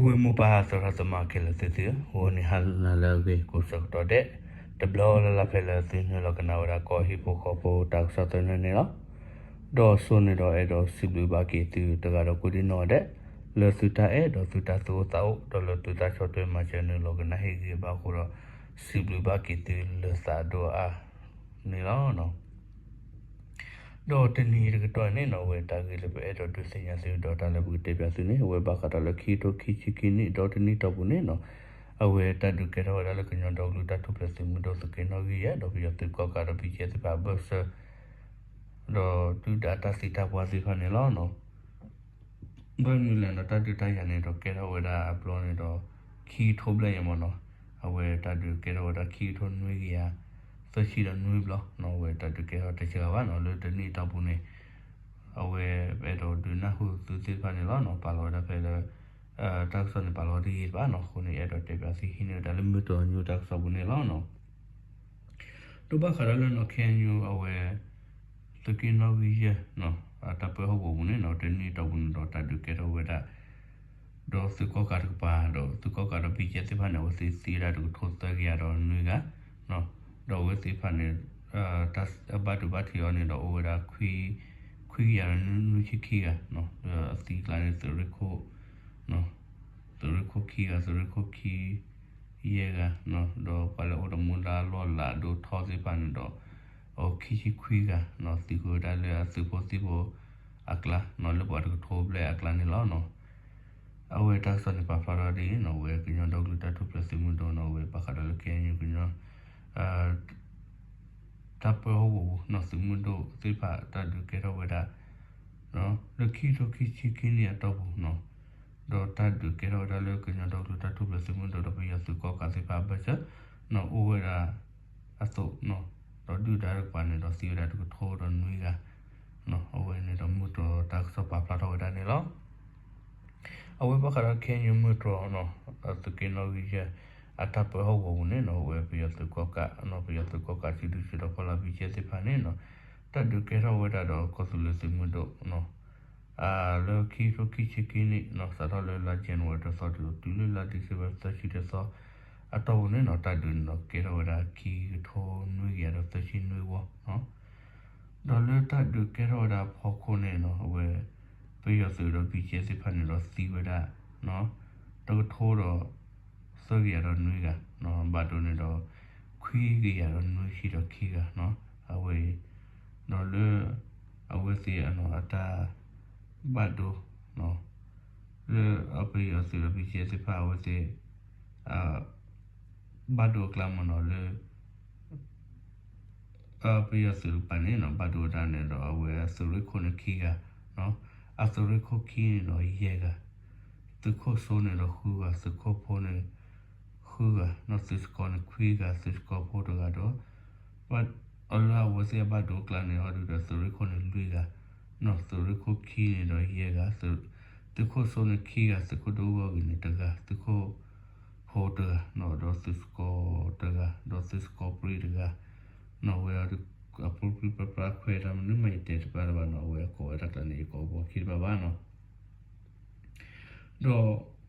ဝ့ၢ်မိၢ်ပၢ်သရၣ်သမါခဲလၢာ်သုသုဧၢ, ဂီၤနံၤဟါနၤလၢအဂ့ၤကိးဆၢကတီၢ်ဒဲး, တဘျီလၢ်လၢ်ဖဲလၢသုနုာ်လီၤကနၣ်ဝဲဒၣ်ကီၢ်ဟံၣ်ဖိဃီဖိတၢ်ကစီၣ်သနၢၣ်န့ၣ်လီၤ. ဒီးစိန့ၣ်ဒီးအဲၣ်ဒိးစံးဘျုးဘၣ်က့ၤသုတဂၤဒီးကိးဒံနီၢ်ဒဲး, လၢသုတၢ်အဲၣ်ဒီးသုတၢ်သူၣ်အိၣ်သးအိၣ် ဒီးလၢသုတၢ်ဆီၣ်ထွဲမၤစၢၤနုာ်လီၤကနၣ်ဟ့ၣ်ဂံၢ်ဘါအဃိဒီး စံးဘျုးဘၣ်က့ၤသုလၢသးဒိၣ်အါန့ၣ်လီၤ. ဒီးတနံၤတကတီၢ်န့ၣ်နီၢ် အဝဲတၢ်ဂ့ၢ်လၢပအဲၣ်ဒိးဒုးသ့ၣ်ညါသုဒီးတၢ်လၢပကတဲပၠးသုန့ၣ် အဝဲဘၣ်ဃးဒီးလၢခံကထိခံဆံခံနံၣ် ဒီတနံၣ်တီၢ်ပူၤန့ၣ်နီၢ် အဝဲတၢ်ဒုးကဲထီၣ်ဝဲဒၣ်လၢကညီဒီကလုာ်တၢ်ထူၣ်ဖျဲးသုးမုၢ်ဒိၣ်သုးက့နီၣ်ဂံၢ်ယဲၢ် ဒီးပယီၤသုးကီၣ်ကးဒီး ဘံကဲသ့ၣ်တဖၣ်အဘၢၣ်စၢၤ ဒီးဒုၣ်ဒါတၢ်သံတၢ်ပှၢ်သ့ၣ်တဖၣ်န့ၣ်လီၤ. ဘၣ်မနုၤလဲၣ်နီၢ် တၢ်ဒုးတၢ်ယၤန့ၣ်ဒီးကဲထီၣ်ဝဲဒၣ်အဘျီန့ၣ်ဒီး ခံကထိဘျဲၣ်ညါမ့ၢ်နီၢ် အဝဲတၢ်ဒုးကဲထီၣ်ဝဲဒၣ်ခံကထိနွံကယၤ သၢဆံဒီးနွံဘျီနီၢ် အဝဲတၢ်ဒုးကဲထီၣ်တစှၤဘၣ်နီၢ် လၢတနံၣ်အတီၢ်ပူၤန့ၣ် အဝဲပအဲၣ်ဒိးဒုးနၢ်ဟူသုသ့ၣ်တဖၣ်န့ၣ်လီၤနီၢ် ပာ်လီၤဝဲဒၣ်ဖဲလၢ တၢ်ကစီၣ်န့ၣ်ပာ်လီၤတယံာ်တဘၣ်နီၢ် အဃိန့ၣ် အဲၣ်ဒိးတဲပၠးသုဟံးန့ၢ်ဝဲဒၣ်လၢမုၢ်တြီၤညူတၢ်ကစီၣ်ပူၤန့ၣ်လီၤနီၢ်. ဒီးဘၣ်ဃးဒီးလၢနီၢ် ခဲအံၤညူ အဝဲ သုးက့နီၣ်ဂံၢ်ယဲၢ်နီၢ် တၢ်ပၢဟီၣ်ကဝီၤပူၤန့ၣ်နီၢ် တနံၣ်အတီၢ်ပူၤန့ၣ်ဒီးတၢ်ဒုးကဲထီၣ်ဝဲဒၣ် ဒီးသုးကီၣ်ကးတကပၤ ဒီးသုးကီၣ်ကးဒီး ဘံကဲသ့ၣ်တဖၣ်န့ၣ် အဝဲသ့ၣ်သံဝဲဒၣ်တကထိသၢကယၤဒီးနွံဂၤ ဒီးအဝဲသ့ၣ်တဖၣ်န့ၣ် တၢ်ဘၣ်ဒိဘၣ်ထံးအီၤန့ၣ်ဒီးအိၣ်ဝဲဒၣ် ခွံကယၤဒီးနွံဆံခံဂၤ ဒီးအသံအကျါန့ၣ် သုးရ့ၣ်ခိၣ် သုးရ့ၣ်ခိၣ်ခံဂၤ သုးရ့ၣ်ခိၣ်ခံ ယဲၢ်ဂၤ ဒီးပှၤလၢအိၣ်ဒီးမူဒါလီၢ်လၤဒိၣ်ထီသ့ၣ်တဖၣ်န့ၣ်ဒီး အခံဆံခွံဂၤ သံဃုာ်ဝဲဒၣ်လၢအသုးဖိသံၣ်ဖိအကျါ လၢပှၤတကထိဘျဲၣ်အကျါန့ၣ်လီၤ. အဝဲတၢ်ကစီၣ်န့ၣ်ပာ်ဖျါထီၣ်ဒ်အံၤနီၢ် အဝဲကညီဒီကလုာ်တၢ်ထူၣ်ဖျဲးသုးမုၢ်ဒိၣ်နီၢ် အဝဲဘၣ်ဃးဒီးလၢ ခဲအံၤညူ ကညီ တၢ်ပၢဟီၣ်ကဝီၤပူၤနီၢ် သုးမုၢ်ဒိၣ်သ့ၣ်တဖၣ်တၢ်ဒုးကဲထီၣ်ဝဲဒၣ် လၢခံကထိခံဆံခံနံၣ်အတီၢ်ပူၤနီၢ် ဒီးတၢ်ဒုးကဲထီၣ်ဝဲဒၣ်လၢကညီဒီကလုာ်တၢ်ထူၣ်ဖျဲးသုးမုၢ်ဒိၣ်ဒီးပယီၤသုးကီၣ်ကးသ့ၣ်တဖၣ်အဘၢၣ်စၢၤနီၢ် အိၣ်ဝဲဒၣ်အသိးနီၢ် ဒီးဒုၣ်ဒါတကပၤန့ၣ်ဒီးသံဝဲဒၣ်တကထိဒီးနွံဂၤ အဝဲန့ၣ်ဒီးမုၢ်တြီၤတၢ်ကစီၣ်ပာ်ဖျါထီၣ်ဝဲဒၣ်န့ၣ်လီၤ. အဝဲဘၣ်ဃးဒီး ခဲအံၤညူ မုၢ်တြီၤနီၢ် သုးက့နီၣ်ဂံၢ်ယဲၢ် အတၢ်ပၢဟီၣ်ကဝီၤပူၤန့ၣ်နီၢ် အဝဲပယီၤသုးကီၣ်ကးနီၢ် ပယီၤသုးကီၣ်ကးစုဒုးစုဒီးဖီလာ် ဘံကဲသ့ၣ်တဖၣ်န့ၣ်နီၢ် တၢ်ဒုးကဲထီၣ်ဝဲဒၣ်ဒီးကီၢ်သူလ့ၤသုးမုၢ်ဒိၣ်နီၢ် လၢခံကထိခံဆံခံနံၣ်နီၢ် စးထီၣ်လၢလါ January တသီ တုၤလၢလါ December သၢဆံတသီ အတီၢ်ပူၤန့ၣ်နီၢ် တၢ်ဒုးန့ၣ်ဒီးကဲထီၣ်ဝဲဒၣ်ခံကထိနွံကယၤဒီးသၢဆံနွံဝီနီၢ် ဒီးလၢတၢ်ဒုးကဲထီၣ်ဝဲဒၣ်အဖီခိၣ်န့ၣ်နီၢ် အဝဲ ပယီၤသုးဒီး ဘံကဲသ့ၣ်တဖၣ်န့ၣ်ဒီးသံဝဲဒၣ် တကထိဒီး သၢကယၤဒီးနွံဂၤ ဘၣ်ဒိန့ၣ်ဒီး ခွံကယၤဒီးနွံဆံဒီးခံဂၤနီၢ် အဝဲအံၤ ဒီးလၢ အဝဲသ့ၣ်အတၢ် ဘၣ်ဒိ လၢအပယီၤသုးဒီး ဘံကဲသ့ၣ်တဖၣ်အဝဲသ့ၣ် ဘၣ်ဒိအကျါမ့ၢ်နီၢ်လၢ ပယီၤသုးတကပၤန့ၣ်နီၢ် ဘၣ်ဒိဝဲဒၣ်န့ၣ်ဒီး အဝဲအသုးရ့ၣ်ခိၣ်န့ၣ်ခံဂၤ အသုးရ့ၣ်ခိၣ်ခံန့ၣ်ဒီးယဲၢ်ဂၤ သုးခိၣ်စိန့ၣ်ဒီးဃုဂၤ သုးခိၣ်ဖိန့ၣ် ဃုဂၤ သုးစကီၤန့ၣ်ခွံဂၤ သုးစကီၤဖိတဂၤဒီး လၢအဝဲသ့ၣ်အဘၣ်ဒိအကျါန့ၣ် အီၤဒုးဒီးသုးရ့ၣ်ခိၣ်န့ၣ်လွံၢ်ဂၤ သုးရ့ၣ်ခိၣ်ခံန့ၣ်ဒီးယဲၢ်ဂၤ သုးခိၣ်စိန့ၣ်ခံဂၤ သုးခိၣ်ဒိဂီၢ်ဂ့ၤန့ၣ်တဂၤ သုးခိၣ်ဖိတဂၤ ဒီးသုးစကီၤတဂၤ ဒီးသုးစကီၤပြံတဂၤ နီၢ်ဝဲအီၤဒုး အပြံပြံပြါပြါခွဲးတၢ်မနုၤမး ယတဲတဘၣ်တဘၣ်နီၢ် အဝဲအကိးဝဲတၢ်ကျါန့ၣ် ယကိးဘီခံတဘၣ်ဘၣ်နီၢ် ဒီး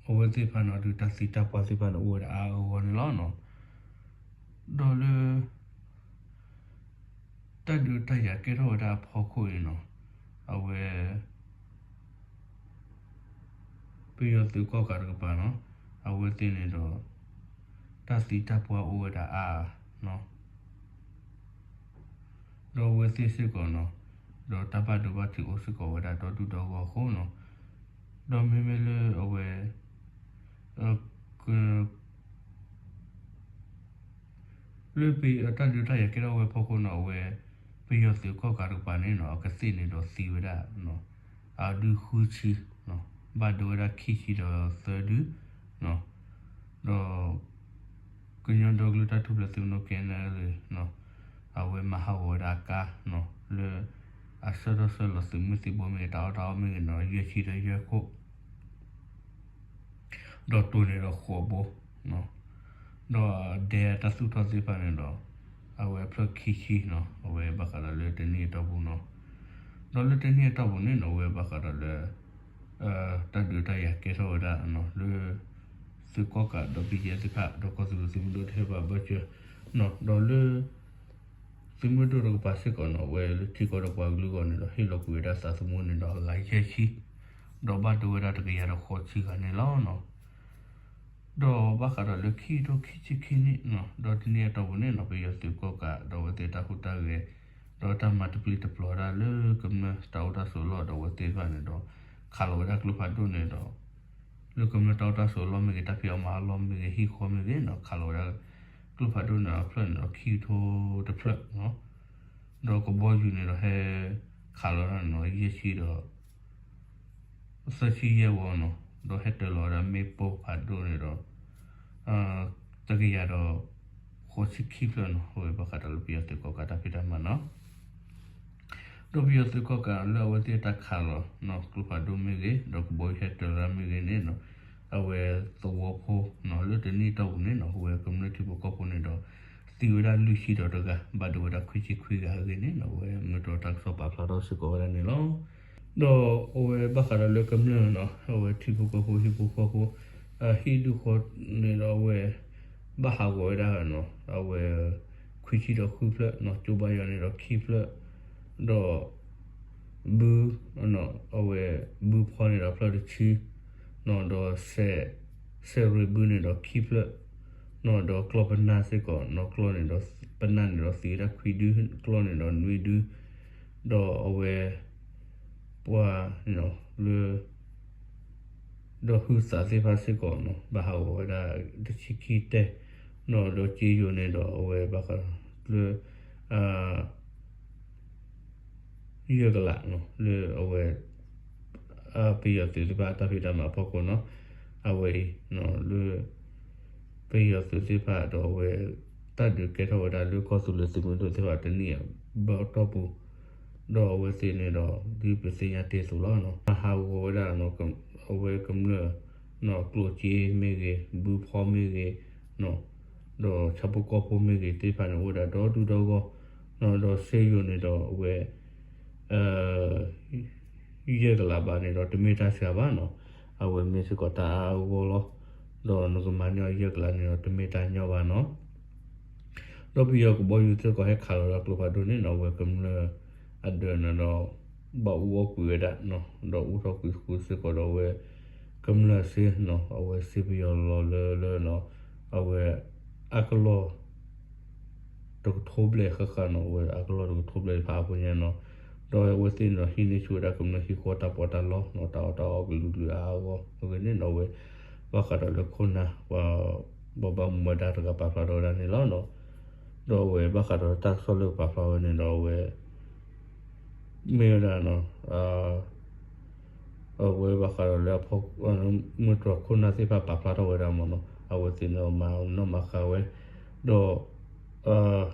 အဝဲသ့ၣ်တဖၣ်န့ၣ် အီၤဒုးတၢ်သံတၢ်ပှၢ်သ့ၣ်တဖၣ်န့ၣ် အိၣ်ဝဲဒၣ်အါအါဂီၢ်ဂီၢ်န့ၣ်လီၤနီၢ် ဒီးလၢ တၢ်ဒုးတၢ်ယၤကဲထီၣ်ဝဲဒၣ်အဖီခိၣ်အံၤနီၢ် အဝဲ ပယီၤသုးကီၣ်ကးတကပၤနီၢ် အဝဲသ့ၣ်န့ၣ်ဒီး တၢ်သံတၢ်ပှၢ်အိၣ်ဝဲဒၣ်အါအါနီၢ် ဒီးအဝဲသ့ၣ်စ့ၢ်ကီးနီၢ် ဒီးတၢ်ဘၣ်ဒိဘၣ်ထံးအိၣ်စ့ၢ်ကီးဝဲဒၣ်ဒီဒူၣ်ဒီဂီၢ်အဃိနီၢ် ဒီးမ့မ့ၢ်လၢအဝဲ လၢပတၢ်ဒုးတၢ်ယၤကဲထီၣ်ဝဲအဖီခိၣ်နီၢ် အဝဲ ပယီၤသုးကီၣ်ကးတကပၤန့ၣ်နီၢ် အကသ့ၣ်န့ၣ်ဒီးသံဝဲဒၣ် အဒုဃုဆံ ဘၣ်ဒိဝဲဒၣ်ခံဆံဒီးသၢဒု ဒီး ကညီဒီကလုာ်တၢ်ထူၣ်ဖျဲးသုးမုၢ်ဒိၣ် ခဲအံၤန့ၣ် အဝဲမၤဟးဂီၤဝဲဒၣ်အကါ လၢ အဆၢထီၣ်ဆၢလီၤသုးမုၢ်သံၣ်ဘိမ့ၢ်ဂ့ၤ တၢ်အီၣ်တၢ်အီမ့ၢ်ဂ့ၤန့ၣ် ယဲၢ်ဆံဒီးယဲၢ်ခိၣ် ဒီးတိၢ်န့ၣ်ဒီးဃိးဘိ ဒီးဒဲတၢ်သူၣ်ထီၣ်သ့ၣ်တဖၣ်န့ၣ်ဒီး အဝဲအဖျၢၣ်ခံဆံနီၢ် အဝဲဘၣ်ဃးဒီးလၢတနံၣ်အတီၢ်ပူၤနီၢ် ဒီးလၢတနံၣ်အတီၢ်ပူၤန့ၣ်နီၢ် အဝဲဘၣ်ဃးဒီးလၢ တၢ်ဒုးတၢ်ယၤကဲထီၣ်ဝဲဒၣ်လၢ သုးကီၣ်ကးဒီး ဘံၣ်ကၠဲၣ်သ့ၣ်တဖၣ် ဒီးကီၢ်သူလ့ၤသုးမုၢ်ဒိၣ်တဟဲဘၣ်ဘၢၣ်စၢၤ ဒီးလၢ သုးမုၢ်ဒိၣ်တကပၤစ့ၢ်ကီးန့ၣ် အဝဲလၢထံကီၢ်ဒီးပှၤကလုာ်အဂီၢ်န့ၣ်ဒီး ဟ့ၣ်လီၤကွံာ်ဝဲဒၣ်သးသမူန့ၣ်ဒီး ဂၤယဲၢ်ဆံ ဒီးဘၣ်ဒိဝဲဒၣ်တကယၤဒီးဃိးဆံဂၤန့ၣ်လီၤ. ဒီးဘၣ်ဃးဒီးလၢခံကထိခံဆံခံနံၣ် ဒီးတနံၣ်အတီၢ်ပူၤန့ၣ်နီၤ ပယီၤသုးကီၣ်ကးဒီးအဝဲသ့ၣ်တၢ်ဟူးတၢ်ဂဲၤ ဒီးတၢ်မၤတပျံၤတပျီၤဒၣ်လၢကမျၢၢ်တၢ်အိၣ်တၢ်ဆိးလီၢ်ဒီးအဝဲသ့ၣ်တဖၣ်န့ၣ်ဒီး ခးလီၤဝဲဒၣ်ကျိဖးဒိၣ်န့ၣ်ဒီး လၢကမျၢၢ်တၢ်အိၣ်တၢ်ဆိးလီၢ်မ့ၢ်ဂ့ၤ တၢ်ဖံးအီၣ်မၤအီၣ်လီၢ်မ့ၢ်ဂ့ၤ ဟံၣ်ဃီမ့ၢ်ဂ့ၤနီၤ ခးလီၤဝဲဒၣ်ကျိဖးဒိၣ်န့ၣ်အဖျၢၣ်န့ၣ်ဒီး ခံကထိတဖျၢၣ်နီၤ ဒီးကဘီယူၤန့ၣ်ဒီးဟဲခးလီၤဝဲဒၣ်နီၤ ယဲၢ်ဆံဒီး သၢဆံယဲၢ်ဝီနီၤ ဒီးဟဲတၢၤလီၤဝဲဒၣ်မ့ၣ်ပိၢ်ဖးဒိၣ်န့ၣ်ဒီး တကယၤဒီး ဃိးဆံခံဖျၢၣ်နီၤ အဝဲဘၣ်ဃးဒီးလၢပယီၤသုးကီၣ်ကးတၢ်ဖံးတၢ်မၤနီၤ ဒီးပယီၤသုးကီၣ်ကးလၢအဝဲသ့ၣ်တၢ်ခးလီၤနီၤ ကျိဖးဒိၣ်မ့ၢ်ဂ့ၤ ဒီးကဘီယူၤဟဲတၢၤလီၤမ့ၢ်ဂ့ၤန့ၣ်နီၤ အဝဲသဝီဖိနီၤ လၢတနံၣ်အတီၢ်ပူၤန့ၣ်နီၤ အဝဲကမျၢၢ်ထံဖိကီၢ်ဖိန့ၣ်ဒီး သံဝဲဒၣ်လွံၢ်ဆံဒီးတဂၤ ဘၣ်ဒိဝဲဒၣ်ခွံဆံခွံဂၤအဂ့ၢ်န့ၣ်နီၤ အဝဲမုၢ်တြီၢ်တၢ်ကစီၣ်ပာ်ဖျါထီၣ်စ့ၢ်ကီးဝဲဒၣ်န့ၣ်လီၤ. ဒီးအဝဲဘၣ်ဃးဒီးလၢကမျၢၢ်နီၤ အဝဲထံဖိကီၢ်ဖိဟံၣ်ဖိဃီဖိ ဟံၣ်ဒူၣ်ဃီန့ၣ်ဒီးအဝဲ ဘၣ်ဟးဂီၤဝဲဒၣ်နီၤ အဝဲ ခွံဆံဒီးဃုဖျၢၣ်နီၤ ကၠိဘါယွၤန့ၣ်ဒီးခံဖျၢၣ် ဒီး ဘု အဝဲ ဘုဖီန့ၣ်ဒီးဖျၢၣ်တဆံ နီၤ ဒီး စဲးရ့ဘုန့ၣ်ဒီးခံဖျၢၣ် နီၤ ဒီးကျီၢ်ပနၢ်စ့ၢ်ကီးနီၤ ကျီၢ်န့ၣ်ဒီး ပနၢ်န့ၣ်ဒီးသံဝဲဒၣ်ခွံဒု ကျီၢ်န့ၣ်ဒီးနွံဒု ဒီးအဝဲ ပှၤ လၢ ဒီးဟုသးသ့ၣ်တဖၣ်စ့ၢ်ကီးနီၤ ဘၣ်ဟးဂီၤဝဲဒၣ်တဆံခံတဲာ် နီၤ ဒီးစ့ယိၤန့ၣ်ဒီးအဝဲဘၣ်ဃးလၢ ယဲၢ်ကလးနီၤ လၢအဝဲ ပယီၤသုးသ့ၣ်တဖၣ်အတၢ်ဖံးတၢ်မၤအဖီခိၣ်နီၤ အဝဲအံၤ လၢ ပယီၤသုးသ့ၣ်တဖၣ်ဒီးအဝဲ တၢ်ဒုးကဲထီၣ်ဝဲဒၣ်လၢကီၢ်သူလ့ၤသုးမုၢ်ဒိၣ်သ့ၣ်တဖၣ်တနံၣ်အဘၢၣ်အတီၢ်ပူၤ ဒီးအဝဲသ့ၣ်န့ၣ်ဒီး ဒ်ပသ့ၣ်ညါတ့ၢ်အသိးလီၤနီၤ ဟးဂီၤဝဲဒၣ် အဝဲကမျၢၢ် ကျိၣ်စ့မ့ၢ်ဂ့ၤ ဘုဖီမ့ၢ်ဂ့ၤ ဒီးဆၣ်ဖိကီၢ်ဖိမ့ၢ်ဂ့ၤသ့ၣ်တဖၣ်န့ၣ် အိၣ်ဝဲဒၣ်ဒီဒူၣ်ဒီဂီၢ် ဒီးစ့ယိၤန့ၣ်ဒီးအဝဲ ယဲၢ်ကလးဘၣ်န့ၣ်ဒီး တမ့ၢ်တၢ်စှၤဘၣ်နီၤ အဝဲမ့ၢ်စ့ၢ်ကီးတၢ်အါအါဂီၢ်ဂီၢ်လီၤ ဒီးနကမၤန့ၢ်အီၤယဲၢ်ကလးန့ၣ်ဒီး တမ့ၢ်တၢ်ညီဘၣ်နီၤ ဒီးပယီၤကဘီယူၤစ့ၢ်ကီးဟဲခးလီၤဒီးကျိဖးဒိၣ်န့ၣ်နီၤ အဝဲကမျၢၢ်အဒၢးန့ၣ်ဒီး ဘၣ်အူအီၣ်ကွံာ်ဝဲဒၣ်နီၤ ဒီးအူထီၣ်ကွံာ်ဃုာ်စ့ၢ်ကီးဒီးအဝဲ ကမျၢၢ်စ့နီၤ အဝဲစ့ပယီၤလီၤလၢလၢနီၤ အဝဲ အါကလီၢ် တကထိဘျဲၣ်ဃၣ်ဃၣ်နီၤ အဝဲအါကလီၢ်တကထိဘျဲၣ်တဖၣ်အါဖိညါနီၤ ဒီးအဝဲသ့ၣ်န့ၣ်ဒီးဟံးန့ၢ်ဆူၣ်ဝဲဒၣ်ကမျၢၢ်ဟံၣ်ဃီတၢ်ပီးတၢ်လီနီၤ တၢ်အီၣ်တၢ်အီကလုာ်ကလုာ်အါအါဂီၢ်ဂီၢ်အဂ့ၢ်န့ၣ်နီၤ အဝဲ ဘၣ်ဃးဒီးလၢခိၣ်နၢ် ပှၤဘၣ်မူဘၣ်ဒါတဂၤပာ်ဖျါထီၣ်ဝဲဒၣ်န့ၣ်လီၤနီၤ ဒီးအဝဲဘၣ်ဃးဒီးတၢ်ကစီၣ်လၢပာ်ဖျါဝဲန့ၣ်ဒီးအဝဲ မ့ၢ်ဝဲဒၣ်နီၤ အဝဲဘၣ်ဃးဒီးလၢအဖီ မုၢ်တြီၢ်ခိၣ်နၢ်သ့ၣ်တဖၣ်ပာ်ဖျါထီၣ်ဝဲဒၣ်မ့ၢ်နီၤ အဝဲသ့ၣ်န့ၣ်မၤနီၣ်မၤဃါဝဲ ဒီး ခီဖျိလၢ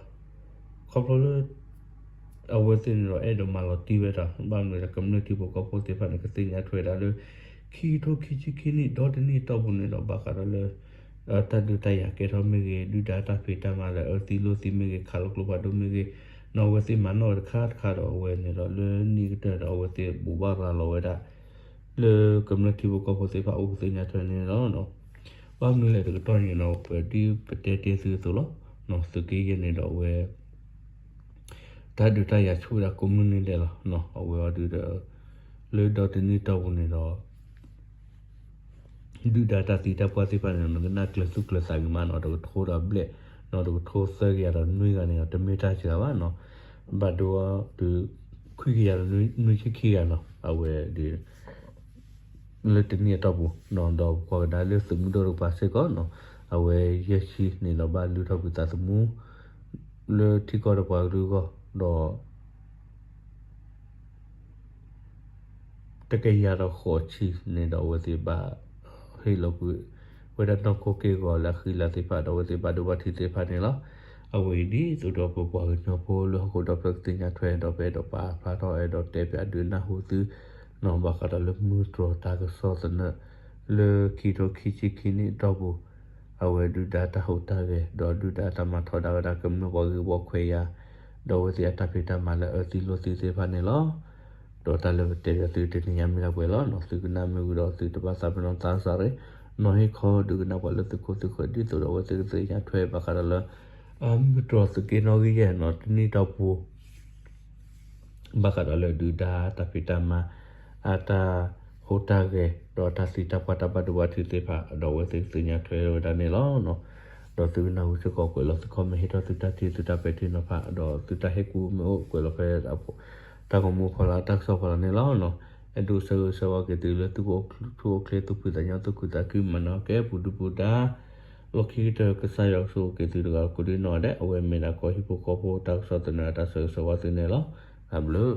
အဝဲသ့ၣ်န့ၣ်ဒီးအဲၣ်ဒိးမၤလီၤတံၢ်ဝဲဒၣ် ဘၣ်မနုၤလဲၣ် ကမျၢၢ်ထံဖိကီၢ်ဖိသ့ၣ်တဖၣ်န့ၣ် ကသ့ၣ်ညါထွဲဒၣ်လၢ ခံကထိခံဆံခံနံၣ်ဒီတနံၣ်အတီၢ်ပူၤန့ၣ်ဒီး ဘၣ်ဃးဒီးလၢ တၢ်ဒုးတၢ်ယၤကဲထီၣ်မ့ၢ်ဂ့ၤ ဒုၣ်ဒါတၢ်ဖံးတၢ်မၤလၢအၢသံလိာ်သံမ့ၢ်ဂ့ၤ ခးလီၤကျိဖးဒိၣ်မ့ၢ်ဂ့ၤ နီၤအဝဲသ့ၣ်မၤနီၣ်ဝဲတခါတခါဒီးအဝဲန့ၣ်ဒီး လၢနံၣ်ကတၢၢ်ဒီးအဝဲသ့ၣ်ဘိးဘၣ်ရၤလီၤဝဲဒၣ် လၢကမျၢၢ်ထံဖိကီၢ်ဖိသ့ၣ်တဖၣ်အိၣ်ကသ့ၣ်ညါထွဲန့ၣ်လီၤ. ဘၣ်မနုၤလဲၣ်တကတီၢ်ညါနီၤ ပဒ်ပတဲတ့ၢ်သုအသိးလီၤ. သုးက့ယဲၢ်န့ၣ်ဒီးအဝဲ တၢ်ဒုးတၢ်ယၤဆူၣ်ဝဲဒၣ်ကိးမုၢ်နံၤဒဲးလီၤ. အဝဲအံၤဒုးဒီး လၢဒီတနံၣ်တီၢ်ပူၤန့ၣ်ဒီး ဒုၣ်ဒါတၢ်သံတၢ်ပှၢ်သ့ၣ်တဖၣ်န့ၣ် နကနၣ်ကျၢၤသူၣ်ကျၢၤသးဂ့ၤမးနီၤ တကထိဒီးဘျဲၣ် နီၤတကထိသၢကယၤဒီးနွံဂၤန့ၣ်ဒီး တမ့ၢ်တၢ်စှၤဘၣ်နီၤ ဘၣ်ဒိဒီး ခွံကယၤဒီးနွံဆံခံဂၤနီၤ အဝဲဒုး လၢတနံၣ်အတီၢ်ပူၤ ဒီးပကွၢ်ကဒါလၢသုးမုၢ်ဒိၣ်တကပၤစ့ၢ်ကီးနီၤ အဝဲယဲၢ်ဆံန့ၣ်ဒီးဘၣ်လုၢ်ထီၣ်ကွံာ်သးသမူ လၢထံကီၢ်ဒီးပှၤကလုာ်အဂီၢ် ဒီး တကယၤဒီးဃိးဆံန့ၣ်ဒီးအဝဲသ့ၣ်ဘၣ် ဟ့ၣ်လီၤကွံာ် ဝဲဒၣ်နီၢ်ခိက့ၢ်ဂီၤလၢအဃံလၤသ့ၣ်တဖၣ်ဒီးအဝဲသ့ၣ်ဘၣ်ဒိဘၣ်ထံးသ့ၣ်တဖၣ်န့ၣ်လီၤ. အဝဲအံၤဒ်သိးဒီးပပှၤကညီဖိလၢဟီၣ်ခိၣ်ဒီဖျၢၣ်ကသ့ၣ်ညါထွဲဒီးပအဲၣ်ဒိးပာ်ဖျါထီၣ်အဲၣ်ဒိးတဲပၠးဒုးနၢ်ဟူသု နီၤဘၣ်ဃးဒီးလၢမုၢ်တြီၤတၢ်ကစီၣ်သနၢၣ် လၢခံကထိခံဆံခံနံၣ်အတီၢ်ပူၤ အဝဲဒုၣ်ဒါတၢ်ဟူးတၢ်ဂဲၤ ဒီးဒုၣ်ဒါတၢ်မၤထီဒါဝဲဒၣ်ကမျၢၢ်ပှၤဂ့ၢ်ဝီခွဲးယာ် ဒီးအဝဲသ့ၣ်အတၢ်ဖံးတၢ်မၤလၢအၢသံလိာ်သံသ့ၣ်တဖၣ်န့ၣ်လီၤ. ဒီးတၢ်လၢပတဲဘၣ်သုတနံၤညါမ့ၢ်ဒၣ်ပှဲၤလီၤ. သုကနၣ်မ့ၢ်ဝံၤဒီးသုတဘၣ်သးပ့ၤနီၣ်သးစၢ်ရ့ၣ်, နီၢ်ဟ့ၣ်ခီဒုးကနၣ်ပှၤလၢသုခိၣ်သုဃၢၤ ဒ်သိးဒီးအဝဲသ့ၣ်ကသ့ၣ်ညါထွဲဘၣ်ဃးဒီးလၢ မုၢ်တြီၤသုးက့နီၣ်ဂံၢ်ယဲၢ်နီၤ တနံၣ်တီၢ်ပူၤ ဘၣ်ဃးဒီးလၢဒုၣ်ဒါတၢ်ဖံးတၢ်မၤ အတၢ်ဟူးတၢ်ဂဲၤ ဒီးတၢ်သံတၢ်ပှၢ်တၢ်ဘၣ်ဒိဘၣ်ထံးသ့ၣ်တဖၣ် ဒီးအဝဲသ့ၣ်ကသ့ၣ်ညါထွဲဝဲဒၣ်န့ၣ်လီၤ. ဒီးသုကနၢ်ဟူစ့ၢ်ကီးကွဲးလီၤသု comment ဟ့ၣ်ထီၣ်သုတၢ်ထံၣ်သုတၢ်ပဲာ်ထံနီၤဖး ဒီးသုတၢ်ဟ့ၣ်ကူၣ်မ့ၢ်အိၣ်ကွဲးလီၤဖဲ တၢ်ကစီၣ်ဖီလာ်တၢ်ကစီၣ်ဖီလာ်န့ၣ်လီၤ. အဲၣ်ဒိးဆၢဂ့ၤဆၢဝါက့ၤသုလၢသုကအိၣ်ဆူၣ်အိၣ်ချ့ သူၣ်ဖှံသးညီ သူၣ်ခုသးခု မၤနၢၤကဲပူၤဒုပူၤဒါ လီၢ်ခံကတၢၢ် ကစၢ်ယွၤကဆိၣ်ဂ့ၤက့ၤသုတဂၤကိးဒံနီၢ်ဒဲး အဝဲမ့ၢ်ဒၣ်ကီၢ်ဟံၣ်ဖိဃီဖိတၢ်ကစီၣ်သန့အတၢ်ဆၢဂ့ၤဆၢဝါသုန့ၣ်လီၤ. တၢ်ဘျုး